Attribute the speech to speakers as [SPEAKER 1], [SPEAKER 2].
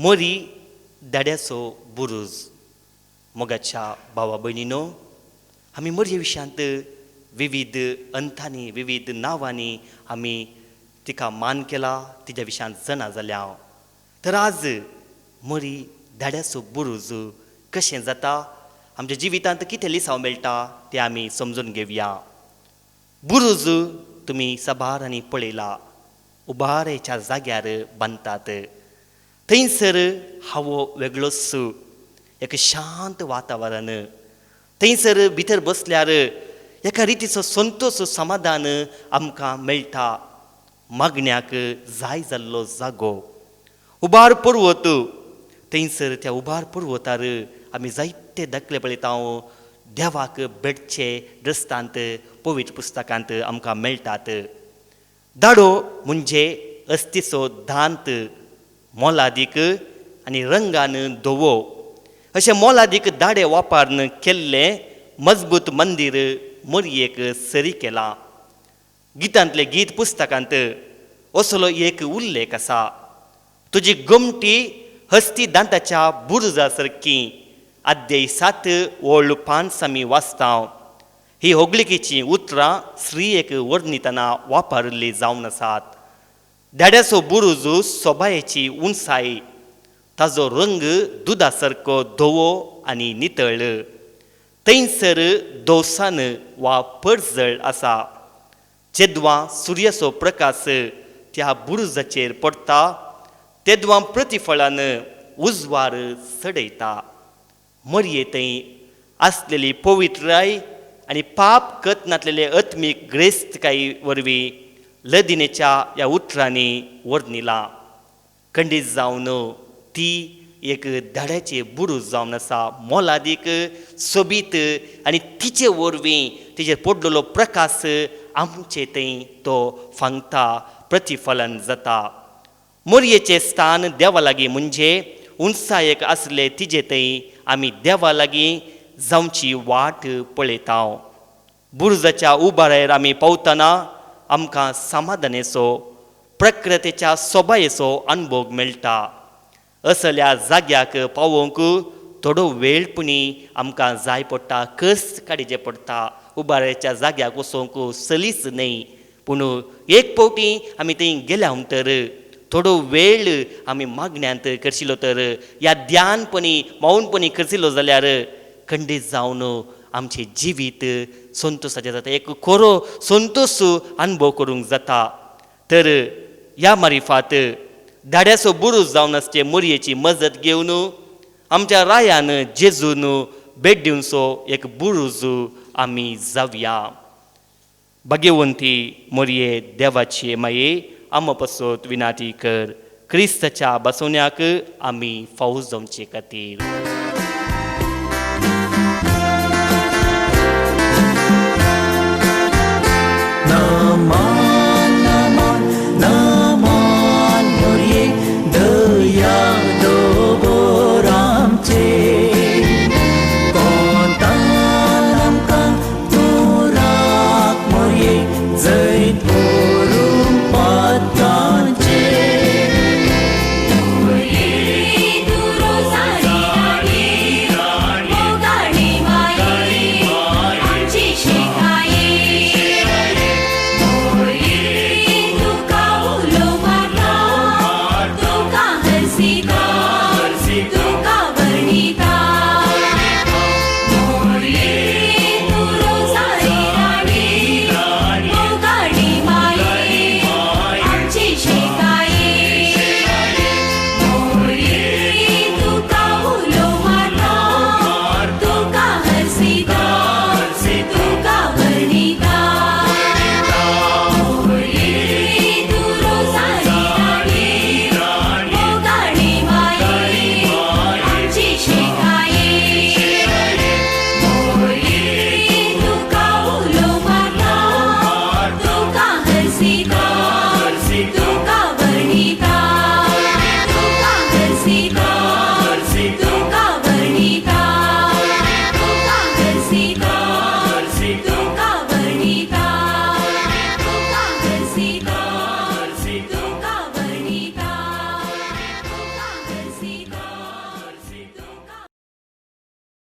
[SPEAKER 1] मरी दाड्याचो बुरूज. मोगाच्या भावा भयणीनो, आमी मरये विशयांत विविध अंथांनी विविध नांवांनी आमी तिका मान केला, तिच्या विशयांत जाणा जाल्या. तर आज मरी दाड्याचो बुरूज कशें जाता, आमच्या जिवितांत कितें लिसांव मेळटा तें आमी समजून घेवया. बुरूज तुमी साबारांनी पळयला, उबारेच्या जाग्यार बांदतात. थंयसर हावो वेगळोच, एक शांत वातावरण. थंयसर भितर बसल्यार एका रितीचो संतोश समाधान आमकां मेळटा. मागण्याक जाय जाल्लो जागो उबार पर्वत. थंयसर त्या उबार पर्वतार आमी जायते दाखले पळयता. देवाक भेटचे दृश्टांत पवित्र पुस्तकांत आमकां मेळटात. दाडो म्हणजे अस्तीचो दांत, मोलादीक आनी रंगान धवो अशें मोलादीक दाडे वापरून केल्लें मजबूत मंदीर मरयेक सरी केलां. गितांतले गीत पुस्तकांत असलो एक उल्लेख आसा, तुजी गोमटी हस्ती दांताच्या बुरुजा सारकी. आद्य 7 ओळ 5 आमी वाचता. ही होगलिकेचीं उतरां स्त्रियेक वर्णितना वापरिल्लीं जावन आसात. दाड्याचो बुरुज सोबायेची उंचाय, ताजो रंग दुदा सारको धवो आनी नितळ. थंयसर दोसान वा परजळ आसा. जेदवां सुर्याचो प्रकाश त्या बुरुजाचेर पडटा तेदवां प्रतिफळान उजवार चडयता. मरये थंय आसलेली पवित्राय आनी पाप कत नातलेले आत्मीक ग्रेस्तकाय वरवीं लदिनेच्या ह्या उतरांनी वर्णिलां. खंडीत जावन ती एक दाड्याचे बुरूज जावन आसा, मोलादीक सोबीत, आनी तिचे वरवीं तिचेर पडलेलो प्रकाश आमचे थंय तो फांगता, प्रतिफलन जाता. मोरयेचें स्थान देवा लागीं म्हणजे उंचायेक आसले तिजे थंय आमी देवा लागीं जावची वाट पळयता. बुरुजाच्या उबारार आमी पावतना आमकां समाधानेचो, प्रकृतीच्या सोबायेचो अनुभव मेळटा. असल्या जाग्याक पावोवंक थोडो वेळ पुणी आमकां जाय पडटा, कस काडचें पडटा. उबाराच्या जाग्याक वचोंक सलीस न्हय, पूण एक फावटी आमी थंय गेल्या तर थोडो वेळ आमी मागण्यांत करशिलो तर ह्या ध्यानपणी मौनपणी करशिलो जाल्यार खंडीत जावन आमचें जिवीत संतोशाचें जाता, एक खरो संतोश अनुभव करूंक जाता. तर ह्या मारिफात दाड्याचो बुरूज जावन आसचे मोरयेची मजत घेवन आमच्या रायान जेजून भेट दिवचो एक बुरूज आमी जावया. भाग्यवंती मोरये, देवाची माये, आमा पासत विनाती कर, क्रिस्ताच्या बसवण्याक आमी फावज जावचे खातीर.